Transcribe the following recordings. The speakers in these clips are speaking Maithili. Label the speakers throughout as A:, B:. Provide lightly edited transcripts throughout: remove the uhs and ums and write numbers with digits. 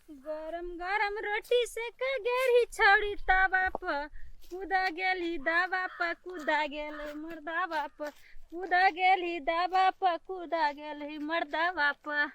A: गरम गरम रोटी सेक गेली छौड़ी तवा पर, कूदा गेली दावा पर, कूदा गेलै मर्दावा पर, कूदा गेली दावा पर, कूदा गेली मर्दावा पर।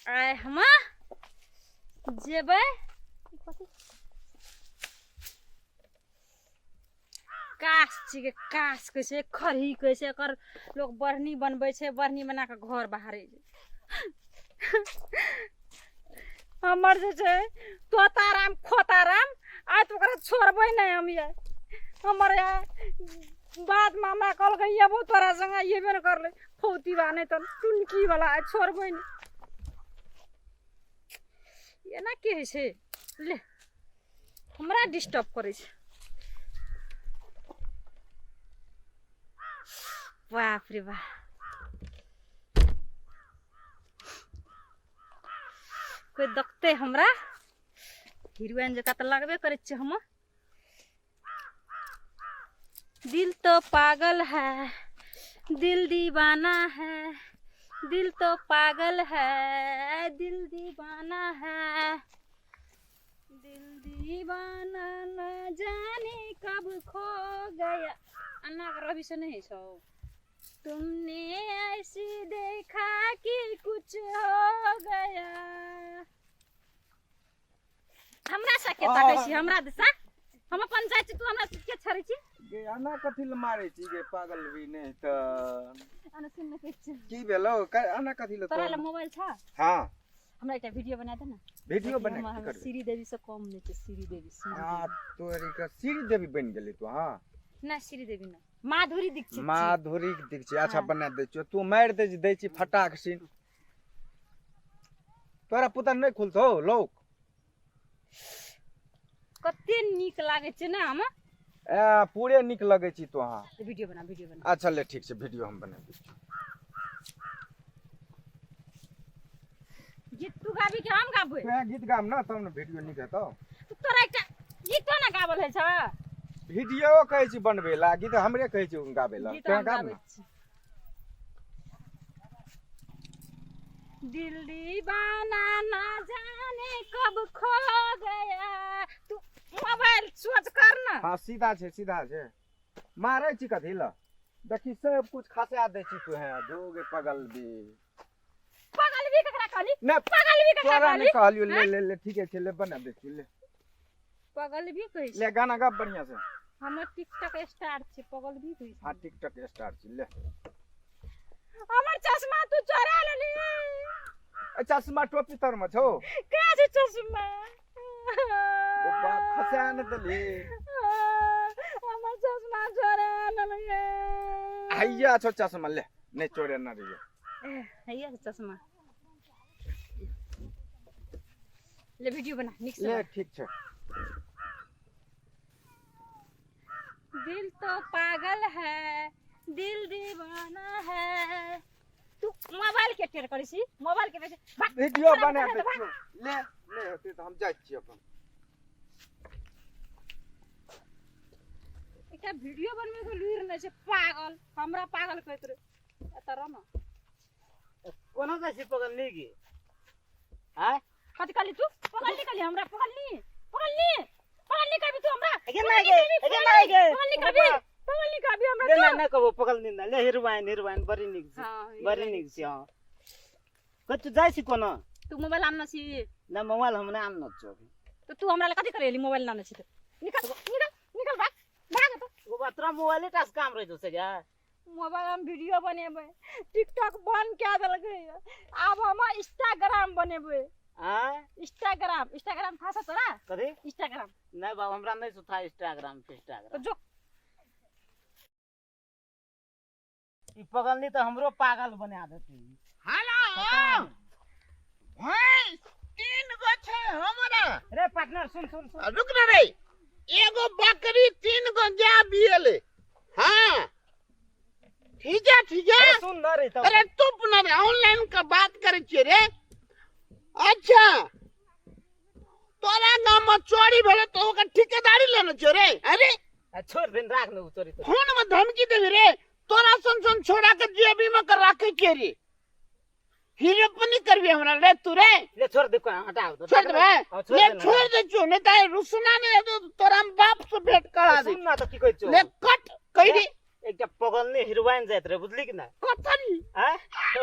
A: आइ हम जेबै कास छिकै, कास कहै छै, खरही कहै छै। एकर लोक बढ़नी बनबै छै, बढ़नी बना कऽ घर बहारै छै। हमर जे छै तोताराम खोताराम, आइ तऽ ओकरा छोड़बै नहि हम। ये हमर बादमे हमरा कहलकै अयबो तोरा सङ्गे, अयबे नहि करलै। फौती बा नहि तऽ टुनकी वाला, आइ छोड़बै नहि। एना की होइ छै? ले हमरा डिस्टर्ब करै छै। बाप रे बाप, कोइ देखतै हमरा? हीरोइन जकाँ तऽ लगबे करै छियै हम। दिल तो पागल है, दिल दीवाना है, दिल तो पागल है, दिल दीवाना है, दिल दीवाना न जाने कब खो गया। अन्ना के रवि से नहीं छौ। तुमने ऐसी देखा कि कुछ हो गया। हमरा से के ताकै छी? हमरा दिशा हम अपन जाइ छी, तू हमरा के छड़ै छी?
B: गे अना कथी लए मारै छी गे? पागल भी नहि तऽ।
A: अना सुन ने, कहै छी
B: की भेलौ? अना कथी लए?
A: तोरा लए मोबाइल छ?
B: हाँ।
A: हमरा एकटा वीडियो बना दे ने।
B: वीडियो बना
A: हम
B: के की करबै?
A: श्री देवी से कम नहि छै। श्री देवी, श्री
B: आ
A: देवी।
B: तोरी के श्री देवी बनि गेली तू? हाँ।
A: नहि, श्री देवी नहि, माधुरी दीक्षित छी।
B: माधुरी दीक्षित, अच्छा।
A: हाँ।
B: बना दै छियौ, तू मारि दै दै छी फटाक सिन। तोरा पुता नहि खुलतौ लोक।
A: कते नीक लागै छै ने हम?
B: ए पूरे नीक लगै छी तू। हाँ।
A: वीडियो बना, वीडियो बना।
B: अच्छा ले, ठीक छै, वीडियो हम बना दै छी।
A: गीत तू गाबी कि हम गाबै?
B: तोरा गीत गाम ना, तब ने वीडियो नीक हेतौ।
A: तोरा एकटा गीतो ना गाबल होइ छ?
B: वीडियो कहै छी बनबै ला, गीत हमरे कहै छी गाबै ला।
A: गीत
B: तोरा
A: हम
B: गाब
A: गाबै
B: ना।
A: छी। दिल दीवाना ना जाने कब खो गया। तू मोबाइल सोच कर ना।
B: हाँ, सीधा छै, सीधा छै। मारै छी कथी ला? देखी, सब कुछ खसा दै छी तू। है दोगे पगल भी।
A: पागल भी ककरा कहली?
B: नहि।
A: पागल भी ककरा
B: तोरा
A: कहली?
B: नहि कहलियौ। ले ले ले, ठीके छै, ले बना दै छी, ले।
A: पागल भी कहै छै।
B: ले, गाना गा बढ़िया से।
A: हमर टिकटॉक स्टार छै, पागल भी कहै
B: हाँ
A: छै।
B: टिकटॉक स्टार छी, ले।
A: हमर चश्मा तू चोरा लेली।
B: ए, चश्मा टोपी तर मे छौ।
A: कहाँ छै चश्मा?
B: ओ बाप, खसा ने देली।
A: हमर चश्मा चोरा लेलियै।
B: हैया छौ चश्मा, ले। नहि चोरे ना रहियो।
A: हैया छै चश्मा, ले वीडियो बना नीक से
B: ले।
A: बना।
B: ठीक छै।
A: दिल तो पागल है, दिल दीवाना है। तू मोबाइल के टेर करै छी, मोबाइल के बेसी भाग।
B: वीडियो
A: तोरा
B: बना
A: बना
B: दै
A: दे, भाग।
B: छियौ, ले। नहि हेतै तऽ हम जाइ छी अपन।
A: एकटा वीडियो बनबै के लुरि नहि छै। पागल, हमरा पागल कहैत रहे। एतऽ रह न।
C: कोना जाइ छी पगलनी गे? आँय?
A: कथी कहली तू? पगलनी कहली हमरा? पगलनी, पगलनी, पगलनी कहबी तू हमरा?
C: गे ना गे, गे ना गे।
A: पगलनी कहबी, पगलनी कहबी हमरा
C: ले
A: तू?
C: ना, ना कहबो पगलनी ना। ले हिरवाइन, हिरवाइन बड़ी नीक छै।
A: हाँ,
C: बड़ी नीक छै। हाँ, कतौ जाइ छी कोना?
A: तू मोबाइल आनने छी?
C: ना, मोबाइल हम नहि आनने छियौ अभी।
A: तऽ तू हमरा लए कथी करे एली मोबाइल आनने छी तऽ? निकल, निकल, निकल, भाग, भाग तऽ।
C: ओ बा, तोरा मोबाइले टा से काम रहै छौ से गे?
A: मोबाइल हम वीडियो बनेबै। टिकटॉक बंद कए देलकै, आब हम इंस्टाग्राम बनेबै।
C: आँय?
A: इंस्टाग्राम, इंस्टाग्राम था से तोरा?
C: कथी?
A: इंस्टाग्राम।
C: नहि बाबा, हमरा नहि छौ था इंस्टाग्राम
A: तऽ
C: फिस्टाग्राम।
A: जो।
C: ई पगलनी तऽ हमरो पागल बना देतै।
D: हेलो भाई, तीन गो छै हमरा।
C: रे पार्टनर, सुन सुन सुन।
D: रुक ना रे। एगो बकरी तीन गो गाय बियले। हाँ, ठीक है, ठीक है।
C: अरे सुन न रे तब।
D: अरे चुप ना रे, ऑनलाइन का बात करे छियै रे। अच्छा, तोरा गाम में चोरी भेलै तऽ ओकर ठेकेदारी लेने छियै रे? अरे
C: आ छोड़ दिन, राख न उ चोरी तो।
D: फोन में धमकी देबी रे? तोरा सन सन छोड़ा के जेबी में कर राखे छियै रे। हीरोपनी करबी हमरा रे तू रे।
C: ले छोड़ दे, हटा दे।
D: छोड़ देबे?
C: हाँ, छोड़
D: ले
C: दे ना।
D: छोड़ दे छो, नहीं त रुसना नहीं हेतौ तोरा हम बाप से भेंट करा दे।
C: सुन ना त की कहै छौ।
D: ले कट कहि दे।
C: एकटा पगलनी हिरोइन जाइत रहे, बुझली कि ना?
D: कतरी?
C: आँय?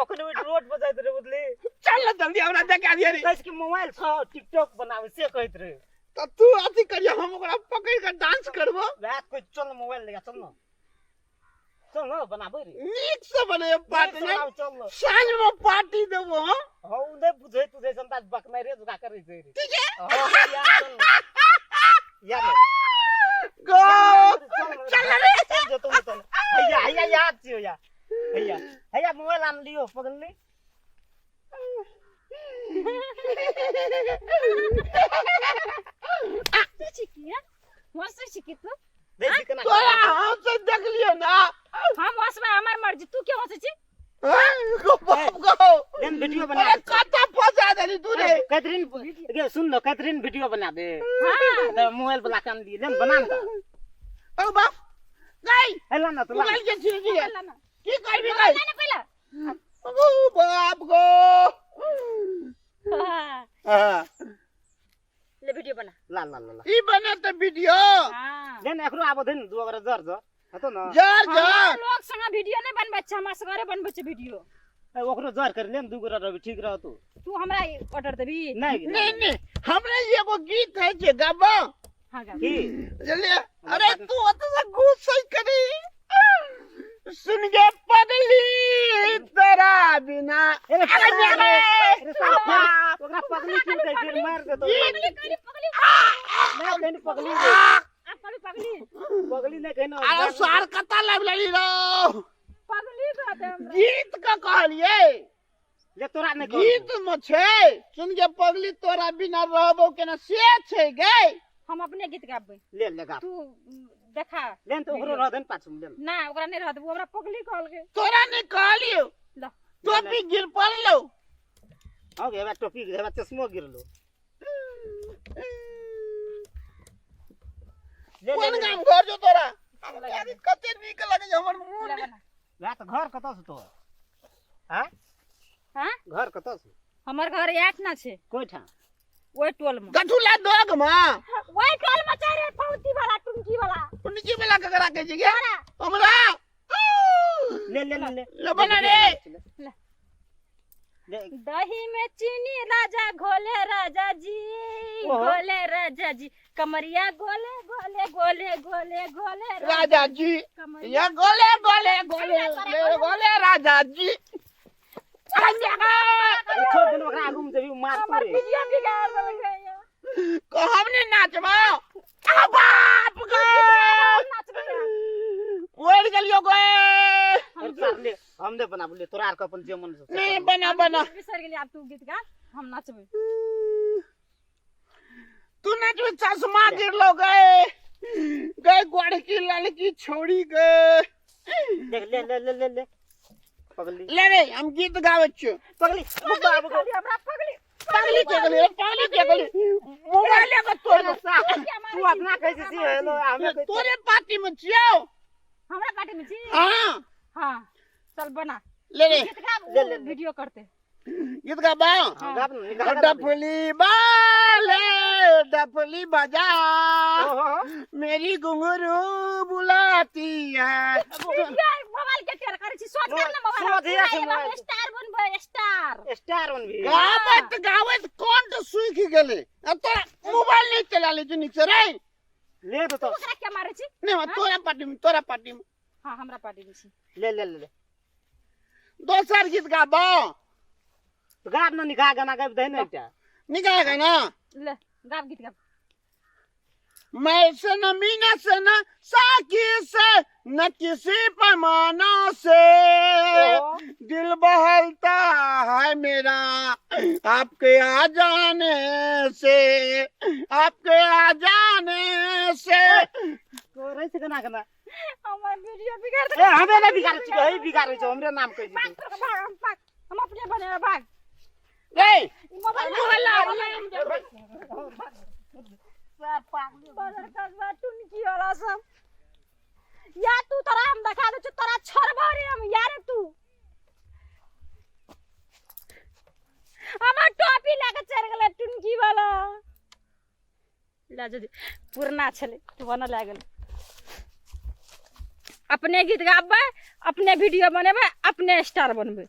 C: ओखने ओहि रोड पर जाइत रहे, बुझली?
D: चल ना जल्दी हमरा देखा दिया रे।
C: कहै छै कि मोबाइल छौ, टिकटॉक बनाबै से कहैत रहे।
D: त तू अथी करियो, हम ओकरा पकड़ि के डांस करबो।
C: वएह कहै छै, चल ना मोबाइल लेके चल ना। चल ना बनाबै रे।
D: नीक से बनेबै पार्टी,
C: नीक से बनाबै, चल ना।
D: साँझ में पार्टी देबो हम।
C: हँ, उ नहि बुझै तुझै सन त बकनाइ रे जुगा करै छै रे।
D: ठीक है?
C: हँ, यार, चल ना। यार ना।
D: गो।
C: चल
D: रे।
C: चल जो तुम चल। हैया हैया याद छियो या। हैया हैया मोबाइल आन लियो पगलनी।
A: तू छिकी है? हँसै छिकी तू?
C: देख छी केना
D: तोरा हम से देखलियो ना।
A: हम हँसबै हमर मर्जी, तू क्यों हँसै छी?
D: हैं? गो बाप गो।
C: लेन वीडियो बना
D: अरे
C: दे।
D: कतऽ फंसा देली तू रे?
C: कैथरीन गे सुन न, कैथरीन वीडियो बना दे।
A: हाँ।
C: त मोबाइल वाला काम दिए, लेन बना न त।
D: ओ बाप गई।
C: हेला न त ला।
D: मोबाइल के छिरी दिए।
A: मोबाइल ला ना।
D: की करबी
A: मोबाइल
D: गई?
A: ला ना पहिला।
D: ओ बाप गो।
A: हाँ।
D: हाँ।
A: ले वीडियो बना।
C: ला ला ला ला।
D: ई बना त वीडियो।
A: हाँ।
C: लेन एकरो आबो दे न, दू ओकरा जर ज। हतो न।
D: जर
A: हमरा
D: जर।
A: लोग संग वीडियो नहीं बनबै छै, हमरा सगरे बनबै छै वीडियो।
C: ए, ओकरो जर कर लेन, दू गोरा रहबी ठीक रहतो।
A: तू हमरा ऑर्डर देबी?
C: नहीं।
D: नहीं नहीं, हमरा एगो गीत है जे गाबो।
A: हाँ, गाबो।
C: की?
D: चलिए। अरे तू ओत से गुस्सा करी। सुन गे पगली तोरा बिना।
C: अरे
D: अरे
C: पगली,
D: अरे
C: अरे साला, ओकरा पगली की कहै छै, मार देतौ।
A: पगली कहली, पगली।
C: नहीं कहनी पगली रे।
A: आप कहली पगली।
C: पगली नहीं कहनी।
D: अरे सार कता लाइब लेली रो।
A: पगली कहते हमरा।
D: गीत का कहलिए।
C: ले तोरा नहीं कहलिए।
D: गीत में छै सुन गे पगली तोरा बिना रहबो केना से छै गे।
A: हम अपने गीत गाबबै।
C: ले ले गा।
A: तू देखा।
C: ले त ओकरो रह देन पाछू ले।
A: ना ओकरा नहीं रह देबो, हमरा पगली कहलकै।
D: तोरा नहीं कहलियो।
A: ल।
D: टोपी गिर पड़लो।
C: हां गे, हेबा टोपी, हेबा चश्मो गिरलो। ले,
D: कोन
C: ले,
D: गाम घर जो तोरा? अरे कते नीक लगे छै हमर मुंह।
A: ले बना।
C: वएह त घर कतऽ से तोहर? हां?
A: हां?
C: घर कतऽ से?
A: हमर घर आठ ना छै।
C: कोइठाम?
A: ओइ टोल में।
D: गठुला डोग में।
A: ओइ टोल में छै रे, फौती वाला, टुनकी वाला।
D: टुनकी वाला ककरा कहै छै गे?
A: तोरा।
D: हमरा।
C: ले ले ले ले।
D: ले बना रे।
A: ले।
C: ले।
A: दही में चीनी राजा घोले राजा जी,
C: ओहो।
A: घोले राजा जी, कमरिया गोले गोले गोले गोले गोले
D: राजा जी,
A: कमरिया
D: या गोले गोले गोले गोले गोले राजा जी।
C: छोड़ देन ओकरा आगू में जेबी मार
A: हमर
C: तोरे।
A: वीडियो बिगाड़ देलकै।
D: कहब ने नाचबो। आ बाप गे,
A: नाचबै।
D: ओढ़ गेलियो गे।
C: अरे सार ले, हम नहि बनाबू, ले तोरा आर के अपन जे मन से।
D: नहीं बना बना।
A: बिसर गेली, आब तू गीत गा, हम नाचबै।
D: तू नाचबे, चश्मा गिरलो गे गे, गोड़ की लड़की छोड़ी गे।
C: देख ले ले ले ले ले पगली।
D: ले रे, हम गीत गाबै छियो।
C: पगली, बाबू
A: पगली हमरा पगली।
D: पगली के गेली, पगली के गेली, मोबाइल के तोड़ दे।
C: तू अपना कहै छी हेलो, हमे कहै
D: तोरे पार्टी में छियो।
A: हमरा पार्टी में छी?
D: हां।
A: हां चल बना।
D: ले रे।
A: गीत गा,
C: ले, ले, ले।
A: वीडियो करते।
D: गीत गाबा।
C: हां, गाब न, निकाल।
D: डफली बाले डफली बजा,
C: ओहो।
D: मेरी घुंघरू बुलाती है।
A: मोबाइल के टेर करै छी, सोच कर ना मोबाइल।
C: सोच हिया छै मोबाइल।
A: स्टार बनबै, स्टार।
C: स्टार बनबी।
D: गाबत गाबत कंठ सूखि गेलै। आ तोरा मोबाइल नहीं चला ले जो नीचे रे।
C: ले तो
A: तू ओकरा के मारै छी?
D: नहीं, तोरा पार्टी में, तोरा पार्टी में।
A: हां, हमरा पार्टी में छी।
C: ले ले ले ले।
D: दोसर गीत गाबो।
C: गाब न, निकाह गाना गाबि दे न एकटा।
D: निकाह गाना।
A: ले गाब गीत गाब।
D: मैं से न मीना से न साकी से न किसी पैमाना से, दिल बहलता है मेरा आपके आ जाने से, आपके आ जाने से।
C: तोरे से गाना गाना।
A: हमर वीडियो बिगाड़
C: ए, हमे नै बिगाड़ै छियै, है बिगाड़ै छौ, हमरे नाम कहै
A: भाग
C: छी।
A: तोरा, भाग, हम भाग, हम अपने बने भाग।
D: रे
A: मोबाइल
D: मोबाइल ला,
A: बदर कसबा टुनकी वाला सब। या तू तोरा हम देखा दै छियौ, तोरा छोड़बो रे हम यार तू। टुनकी लए कऽ चलि गेलै टुनकी वाला लए जे पुरना छलै तऽ बनऽ लए गेलै। अपने गीत गाबबै, अपने वीडियो बनेबै, अपने स्टार बनबै।